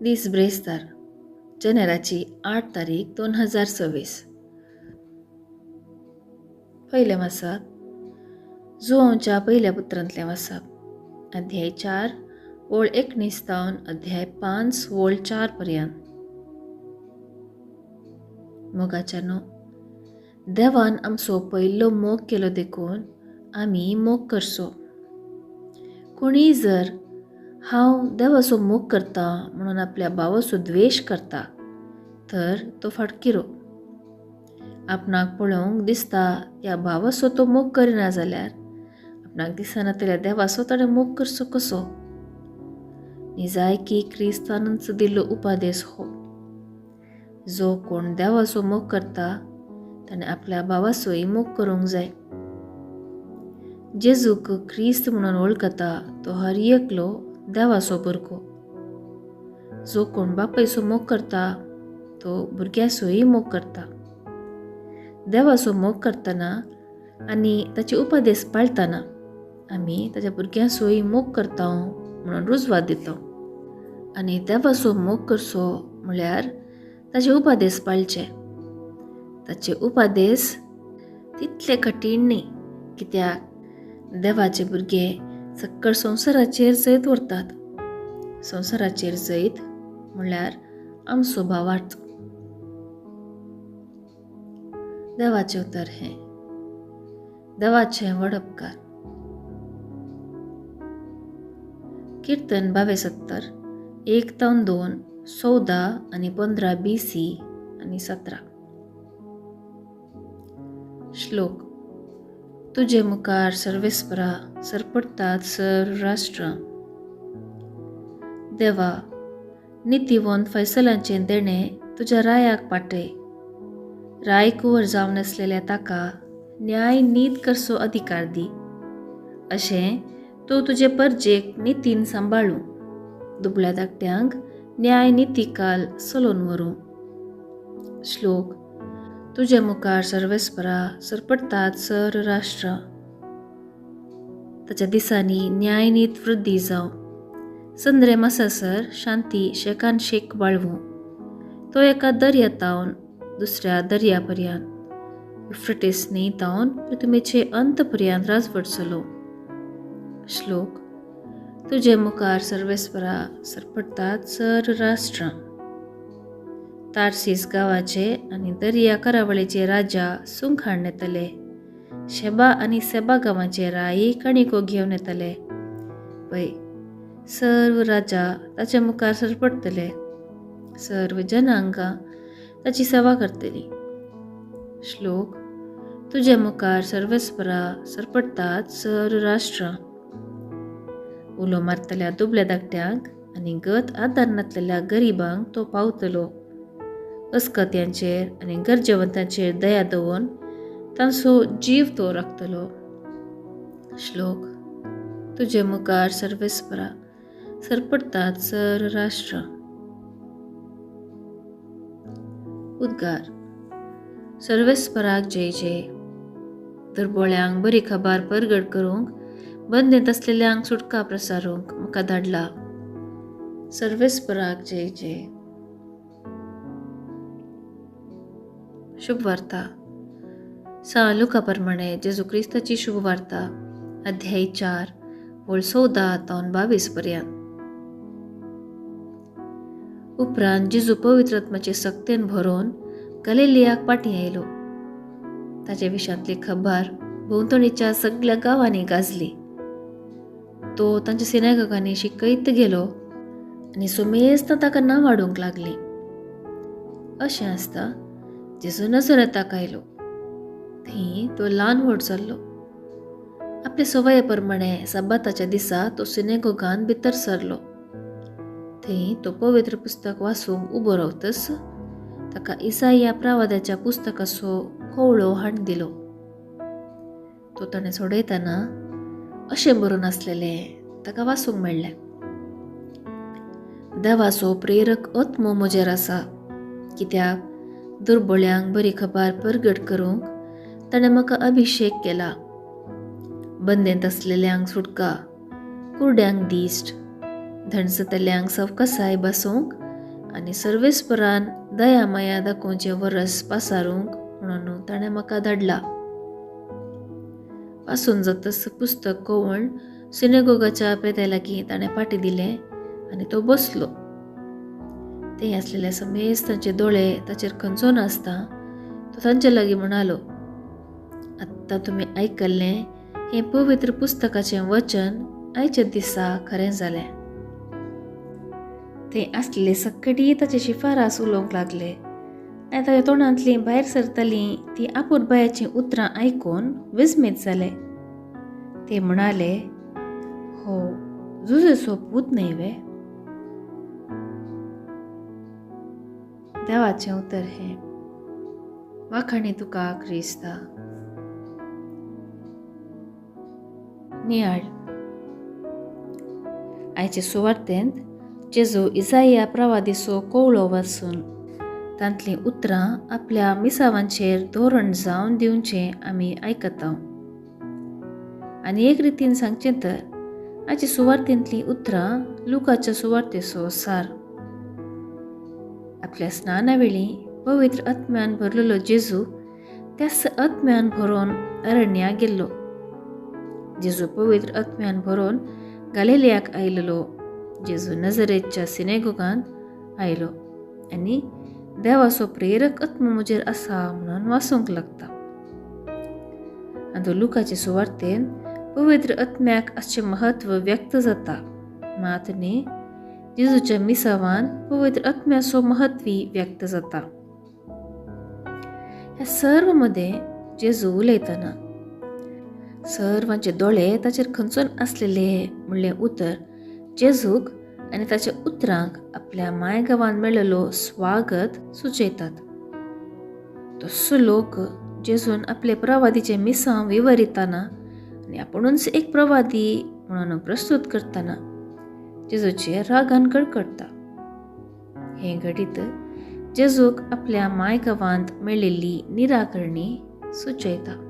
दीस ब्रेस्तार जानेराची 8 तारीख 2026. पयलें वाचप जुवांवच्या पयल्या पुत्रांतलें वाचप, अध्याय 4 ओळ 19 तावन अध्याय 5 ओळ 4 पर्यंत. मोगाच्यानो, देवान आमचो पयलो मोग केलो देखून आमी मोग करचो. कोणीय जर हांव देवाचो मोग करता म्हणून आपल्या भावाचो द्वेश करता तर तो फाटकिरो. आपणाक पळोवंक दिसता त्या भावाचो तो मोग करिना जाल्यार आपणाक दिसना त्या देवाचो ताणें मोग करचो कसो? निजायकी क्रिस्तानच दिल्लो उपादेश हो, जो कोण देवाचो मोग करता ताणें आपल्या भावाचोय मोग करूंक जाय. जेजूक क्रिस्त म्हणून वळखता तो हर एकलो देवाचो भुरगो. जो कोण बापायचो मोग करता तो भुरग्याचोय मोग करता. देवाचो मोग करतना आनी ताचे उपदेश पाळतना आमी ताच्या भुरग्यांचोय मोग करता म्हणून रुजवात दिता. आनी देवाचो मोग करचो म्हळ्यार ताचे उपदेश पाळचे. ताचे उपदेश तितले कठीण न्ही, कित्याक देवाचे भुरगे सक्कड संवसाराचेर जैत व्हरतात. संवसाराचेर जैत म्हळ्यार आमचो भावार्थ. देवाचें उतर हें देवाचें व्हड उपकार. कीर्तन 72 1 तावन 2 14 आनी 15 BC आनी 17. श्लोक. तुजे मुखार सर्वेस्परा सरपडटात सर्व राष्ट्रां. देवा, नितीवंत फैसलांचें देणें तुज्या रायाक पाटय. राय कुंवर जावन आसलेल्या ताका न्याय नीत करचो अधिकार दी. अशें तूं तुजे परजेक नितीन सांबाळूं, दुबळ्या धाकट्यांक न्याय नितीकाल चलोवन व्हरूं. श्लोक. तुजे मुखार सर्वेस्परा सरपडटात सर्व राष्ट्रां. ताच्या दिसांनी न्याय नीत वृद्धी जावं, संद्रे मासासर शांती शेकान शेक बाळवूं. तो एका दर्या तावन दुसऱ्या दर्या पर्यंत, युफ्रेटीस न्हंय तावन पृथ्वीचे अंत पर्यंत राजवटचलो. श्लोक. तुजे मुखार सर्वेस्परा सरपडटात सर्व राष्ट्रां. तार्सीस गांवाचे आनी दर्या करावळीचे राजा सुंख हाडून येतले. शेबा आनी सेबा गांवाचे राय कणिको घेवन येतले. पळय, सर्व राजा ताच्या मुखार सरपडटले, सर्व जनांगां ताची सेवा करतली. श्लोक. तुजे मुखार सर्वेस्परा सरपडटात सर्व राष्ट्रां. उलो मारतल्या दुबल्या धाकट्यांक आनी गत आदार नासलेल्या गरिबांक तो पावतलो. अस्कत्यांचेर आनी गरजेवंतांचेर दया दवरून तांचो जीव तो राखतलो. श्लोक. तुजे मुखार सर्वेस्परा सरपडटात सर्व राष्ट्रां. उद्गार. सर्वेस्पराक जय जय. दुर्बोळ्यांक बरी खबर परगट करूंक, बंदेंत आसलेल्यांक सुटका प्रसारूंक म्हाका धाडला. सर्वेस्पराक जय जय. शुभवार्ता. सा लुका प्रमाणे जेजू क्रिस्ताची शुभवार्ता, अध्याय 4 ओळ 14 तावन 22 पर्यंत. उपरांत जेजू पवित्र आत्म्याचे सक्तेन भरोवन गलिलियाक पाटी आयलो. ताचे विशांतली खबर भोंवतणीच्या सगळ्या गांवांनी गाजली. तो तांच्या सिनेगागांनी शिकयत गेलो आनी सुमेस्त ताका नांव वाडूंक लागली. अशें आसता जेजू नजरेताक आयलो. थंय तो ल्हान व्हड जाल्लो. आपले सवये प्रमाणे सबाताच्या दिसा तो सिनेगोगान भितर सरलो. थंय तो पवित्र पुस्तक वाचूंक उबो रावतच ताका इसाया प्रवादाच्या पुस्तकाचो कवळो हाडून दिलो. तो ताणें सोडयतना अशें बरोवन आसलेलें ताका वाचूंक मेळ्ळें. देवाचो प्रेरक आत्मो म्हजेर आसा, कित्याक दुर्बळ्यांक बरी खबर परगट करूंक ताणें म्हाका अभिशेक केला. बंदेंत आसलेल्यांक सुटका, कुरड्यांक दिश्ट, धणसतल्यांक सवकसाय बसोवंक आनी सर्वेस्परान दया माया दाखोवचें वरस पासारूंक म्हणून ताणें म्हाका धाडला. पासून जातस पुस्तक कोवण सिनेगोगाच्या पेद्या लागीं ताणें फाटी दिलें आनी तो बसलो. ते आसलेल्या समेज तांचे दोळे ताचेर खंचो नासता तो तांचे लागीं म्हणालो, आत्तां तुमी आयकल्लें हें पवित्र पुस्तकाचें वचन आयच्या दिसा खरें जालें. ते आसलेले सक्कडी ताचे शिफारास उलोवंक लागले आनी ताच्या तोंडांतलीं भायर सरतालीं तीं आपुरबायाचीं उतरां आयकून विस्मीत जाले. ते म्हणाले, हो जुजेचो पूत न्हय वे? देवाचें उतर हें. वाखाणी तुका क्रिस्ता. नियाळ. आयचे सुवार्तेंत जेजू इजाया प्रवादीचो कोवळो वाचून तांतलीं उतरां आपल्या मिसावांचेर धोरण जावन दिवचें आमी आयकता. आनी एक रितीन सांगचें तर आयचे सुवार्तेंतलीं उतरां लुकाच्या सुवार्तेचो सार. आपल्या स्नाना वेळी पवित्र आत्म्यान भरलेलो जेजू त्याच आत्म्यान भरोन अरण्या गेल्लो. जेजू पवित्र आत्म्यान भरोन गालिलियाक आयलेलो. जेजू नजरेच्या सिनेगोगांत आयलो आनी देवाचो प्रेरक आत्मो म्हजेर आसा म्हणून वाचूंक लागता. आनी लुकाचे सुवार्तेन पवित्र आत्म्याक आसचें म्हत्व व्यक्त जाता. मात न्ही जेजूच्या मिसावान पवित्र आत्म्याचो म्हत्वी व्यक्त जाता. ह्या सर्व मदें जेजू उलयतना सर्वांचे दोळे ताचेर खंचून आसलेले म्हणलें उतर जेजूक आनी ताच्या उतरांक आपल्या मायगांवान मेळिल्लो स्वागत सुचयतात. तसो लोक जेजून आपले प्रवादीचे मिसांव विवरिताना आनी आपुणूच एक प्रवादी म्हणून प्रस्तूत करतना जेजूचे रागान कडकडटा. हें घडीत जेजूक आपल्या मायगांवांत मेळिल्ली निराकरणी सुचयता.